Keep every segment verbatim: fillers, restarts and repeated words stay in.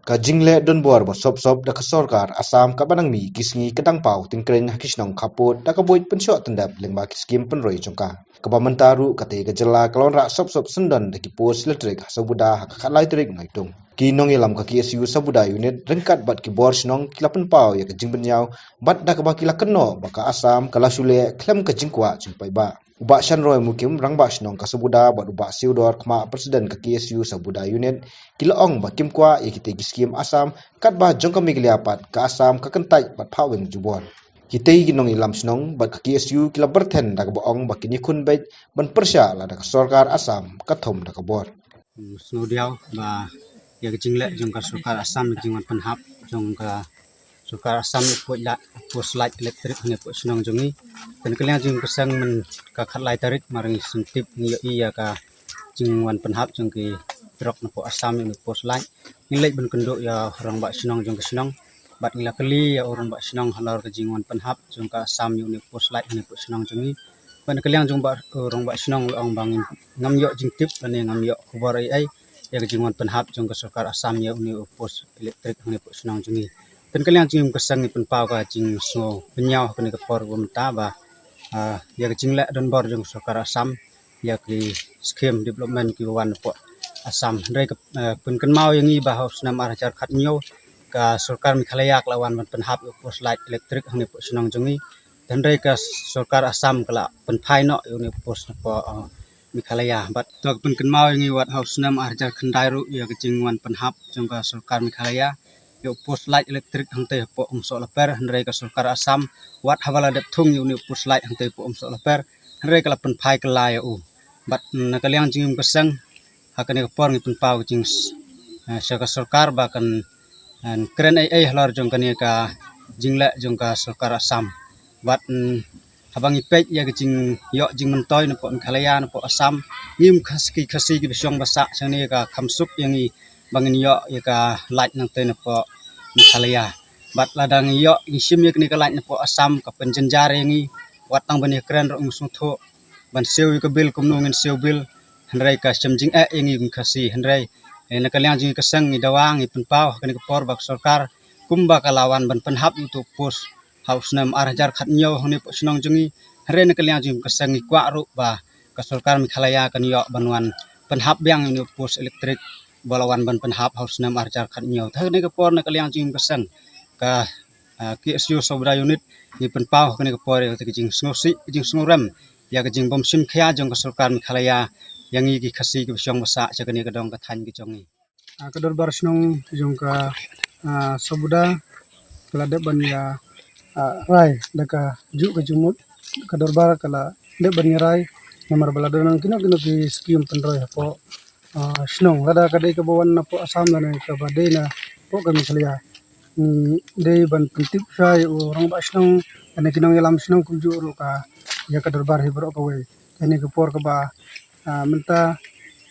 Ka jingleh donbor ba sop sop da ka sorkar Assam kaba nang mih ki sngi ka dang paw tyngkrein ha ki shnong khappud da ka buit pynshoh tyndep lyngba ki skim pynroi jong ka. Kaba mynta ruh katei ka jylla ka la wanrah sop sop syndon da ki post electric ha Sabuda ha ka khatlai tarik Naitung. Ki nongïalam ka K S U Sabuda Unit ryngkat bad ki bor shnong ki la pynpaw ïa ka jingbynñiaw bad da kaba ki la kynnoh ba ka Assam ka la shu leh khlem ka jingkwah jong paidbah. U Bah Shanroy Mukim, Rangbah Shnong ka Sabuda bad u Bah Siewdor Khmah, President ka K S U Sabuda Unit, ki la ong ba kim kwah ïa kitei ki skim Assam katba jong ka Meghalaya pat ka Assam ka kyntait bad phah weng jubor. Kitei ki nongïalam shnong bad ka K S U ki la byrthen da kaba ong ba kin ïakhun beit ban pyrshah lada ka sorkar Assam ka thom da ka bor. Sngewdiaw ba ïa ka jingleh jong ka sorkar Assam, ïa ka jingwan pynhap jong ka sorkar Assam ïa u post light, post light electric hangne hapoh shnong jong ngi. Te na ka liang jong ngi ka seng, myn ka khatlai tarik mar ngi sngewtip ngi ïohi ïa ka jingwan pynhap jong ki trok napoh Assam ïa une u post light. Ngi leit ban kynduh ïa u rangbah shnong jong ka shnong bad ngi la kylli ïa u rangbah shnong halor ka jingwan pynhap jong ka Assam ïa une u post light hangne hapoh shnong jong ngi. Bad na ka liang jong u rangbah shnong u la ong ba ngim, ngam ïoh jingtip lane ngam ïoh khubor ei ei ïa ka jingwan pynhap jong ka sorkar Assam ïa une u post electric hangne hapoh shnong jong ngi. Te na ka liang jong ngi ka seng ngi pynpaw ka jingsngewbha ha kane ka por ba mynta ba, ah, ïa ka jingleh donbor jong ka sorkar Assam ïa ki skim development kiba wan napoh Assam. Hynrei ka, eh, pynkynmaw ïa ngi ba ha u snem ar hajar khathynñiew ka sorkar Meghalaya ka la wan ban pynhap ïa u post light electric hangne hapoh shnong jong ngi. Hynrei ka sorkar Assam ka la pynphai noh ïa une u post napoh, eh, Meghalaya. Bad to ka pynkynmaw ïa ngi wat ha u snem ar hajar khyndai ruh ïa ka jingwan pynhap jong ka sorkar Meghalaya ïa u post light electric hangtei hapoh Umsoh Laper, hynrei ka sorkar Assam wat haba la dep thung ïa une u post light hangtei hapoh Umsoh Laper, hynrei ka la pynphai kylla ïa u. Bad na ka liang jong ngi ka seng ha kane ka por ngi pynpaw ka jing, eh, sha ka sorkar ba kan, eh, kren ei ei halor jong kane ka jingleh jong ka sorkar Assam. Bad, mm, haba ngi peit ïa ka jingïoh jingmyntoi napoh Meghalaya napoh Assam, ngim, Khasi, Khasi kiba shong ba sah sha kane ka kham suk ïa ngi ba ngin ïoh ïa ka light nangtei napoh Meghalaya. Bad lada ngi ïoh ngi shim ïa kane ka light napoh Assam ka pynjynjar ïa ngi, wat tang ban ïakren ruh ngim sngewthuh ban siew ïa ka bill kumno ngin siew bill, hynrei ka shem jingeh ïa ngi kum Khasi. Hynrei, eh, na ka liang jong ngi ka seng ngi dawa ngi pynpaw ha kane ka por ba ka sorkar kumba ka la wan ban pynhap ïa uto u post ha u snem ar hajar khathynñiew hangne hapoh shnong jong ngi, hynrei na ka liang jong ngi ka seng ngi kwah ruh ba ka sorkar Meghalaya kan ïoh ban wan pynhap biang ïa une u post electric ba la wan ban pynhap ha u snem ar hajar khathynñiew. Te ha kane ka por na ka liang jong ngi ka seng ka, ah, K S U Sabuda Unit ngi pynpaw ha kane ka por ïa ka jingsngewsih, ka jingsngewrem ïa ka jingbymshim khia jong ka sorkar Meghalaya ïa ngi ki Khasi kiba shong ba sah sha kane ka dong ka thaiñ ka jong ngi. Ah, ka dorbar shnong jong ka, ah, Sabuda ka la dep ban ïa, ah, rai da kajuh ka jingmut. Ka dorbar ka la dep ban ïa rai namar ba la don kino kino ki skim pynroi hapoh, ah, shnong, lada ka dei kaba wan napoh Assam lane kaba dei napoh ka Meghalaya. Ngi dei ban pyntip shuwa ïa u rangbah shnong lane ki nongïalam shnong kumjuh ruh ka ïa ka dorbar hi baroh kawei. Kane ka por kaba, ah, mynta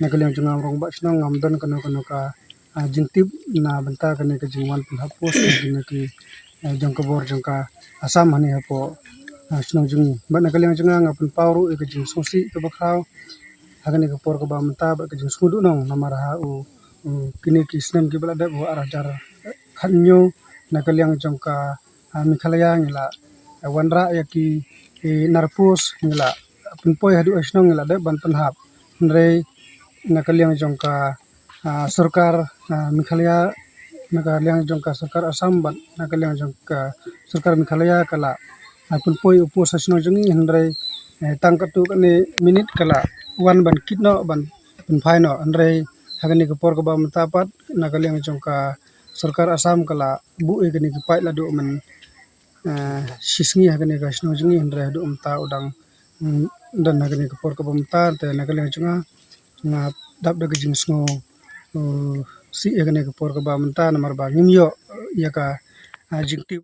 na ka liang jong nga u rangbah shnong ngam don kano kano ka, ah, jingtip na bynta kane ka jingwan pynhap post kane ki, eh, jong ka bor jong ka Assam hangne hapoh, ah, shnong jong ngi. Bad na ka liang jong nga nga pynpaw ruh ïa ka jingsngewsih kaba khraw ha kane ka por kaba mynta bad ka jingsngewduhnong namar ha u, u, kine ki snem kiba la dep, u ar hajar khathynñiew, na ka liang jong ka, ah, Meghalaya ngi la, eh, wanrah ïa ki, eh, nar post, ngi la pynpoi haduh ha shnong ngi la dep ban pynhap. Hynrei na ka liang jong ka, ah, sorkar, ah, Meghalaya, na ka liang jong ka sorkar Assam bad na ka liang jong ka sorkar Meghalaya ka la, ah, pynpoi u post ha shnong jong ngi, hynrei, eh, tang katto katne minit ka la wan ban kit noh ban pynphai noh. Hynrei ha kane ka por kaba mynta pat na ka liang jong ka sorkar Assam ka la buh ïa kane ki paip la duh myn, eh, shisngi ha kane ka shnong jong ngi, hynrei haduh mynta u dang, mm, don ha kane ka por kaba mynta. Te na ka liang jong nga nga dap da ka jingsngew, eh, sih ha kane ka por kaba mynta namar ba ngim ïoh ïa ka, ah, jingtip.